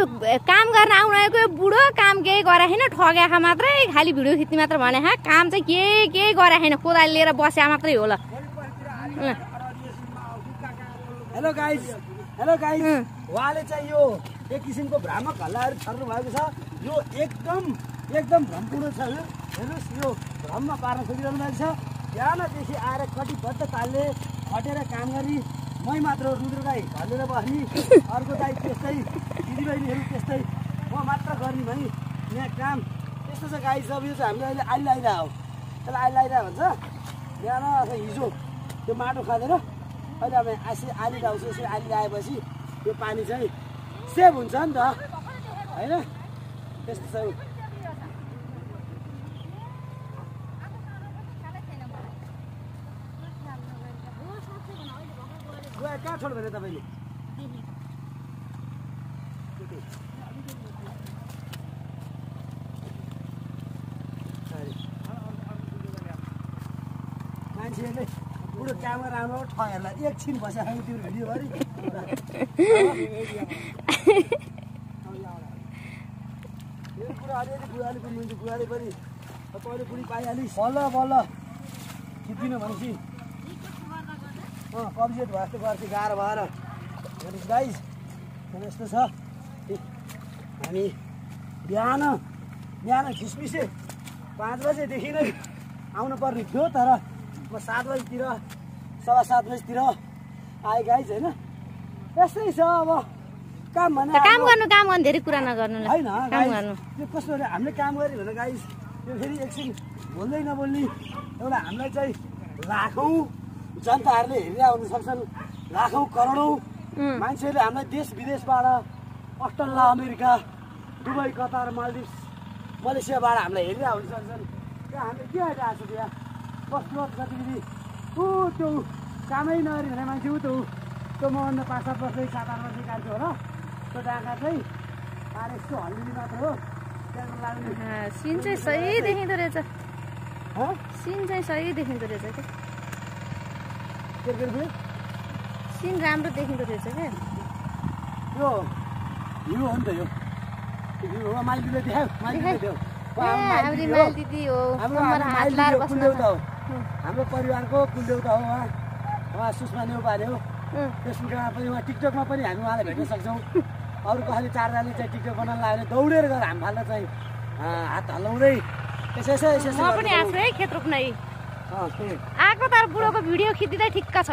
काम गर्न आउनेको बुढो काम केही गरे छैन ठगेका मात्रै खालि भिडियो खिच्ने मात्र भने काम चाहिँ केही गरे छैन कोदाली लिएर बस्या मात्रै हो ल हेलो गाइज उहाँले चाहिँ यो एक किसिमको भ्रामक हल्लाहरू छर्नु भएको छ यो एकदम भ्रमपूर्ण छ हेर्नुहोस् यो भ्रममा पार्न खोजिरहनु भएको छ बिहानदेखि आएर कटिबद्ध तालले खटेर काम गरी मै मात्र रुद्र दाई घलेर बस्ने अर्को दाई त्यस्तै दिदीबहिनीहरू त्यस्तै म मात्र गर्ने भने यहाँ काम त्यस्तो छ गाई सब यो चाहिँ हामीले अहिले आइलाइरा हो त्यसलाई आइलाइरा भन्छ बिहान अथवा हिजो त्यो माटो खाँदैन अहिले अब आली लाउँछ यसरी आली लगाएपछि यो पानी चाहिँ सेभ हुन्छ नि त होइन त्यस्तो छ कहाँ छोड्नु भने तपाईँले मान्छेहरूले बुढो काम राम्रो ठगहरूलाई एकछिन बसेर त्यो भिडियो गरी यो कुरा अलिअलि बुढाले पनि हुन्छ बुढाले पनि तपाईँले बुढी पाइहालिस् बल्ल खिच्दिनँ भनेपछि कब्जियत भयो जस्तो गर्थ्यो गाह्रो भएर हेर्नुहोस् गाइज यस्तो छ हामी बिहान झिसमिसे 5 बजेदेखि नै आउनु पर्ने थियो तर म 7 बजीतिर 7:15 बजीतिर आएँ गाइज होइन यस्तै छ अब काम भने काम गर्नु धेरै कुरा नगर्नु होइन त्यो कस्तो हामीले काम गऱ्यो भने गाइज त्यो फेरि एकछिन बोल्दै नबोल्ने एउटा हामीलाई चाहिँ लाखौँ जनताहरूले हेरेर आउनु सक्छन् लाखौँ करोडौँ मान्छेहरूले हामीलाई देश विदेशबाट Australia America Dubai Qatar Maldives मलेसियाबाट हामीलाई हेरेर आउनु सक्छन् त्यहाँ हामीले के आइरहेको छ त्यहाँ बस्नुहोस् गतिविधि त्यो कामै नगरी भने मान्छे त्यो मभन्दा 5-7 वर्ष 7-8 वर्ष काट्थ्यो होला त्यो डाँगा चाहिँ आएर यस्तो हल्लिने मात्र हो त्यहाँको लाग्ने सिन चाहिँ सही देखिँदो रहेछ सिन चाहिँ सही देखिँदो रहेछ क्या सिन राम्रो देखिँदो रहेछ क्या यो हिरो हो नि त यो हिरो माइलीले देखायो हाम्रो परिवारको कुलदेउता हो उहाँ सुषमा नेउपाने हो फेसबुकमा पनि उहाँ टिकटकमा पनि हामी उहाँलाई भेट्न सक्छौँ अरू कसैले 4जनाले चाहिँ टिकटक बनाउन लाग्यो दौडेर गएर हामी फाल्दा चाहिँ हात हल्लाउँदै यसो म पनि आफै खेत रोप्नै आएको तर बुढोको भिडियो खिच्दै ठिक्क छ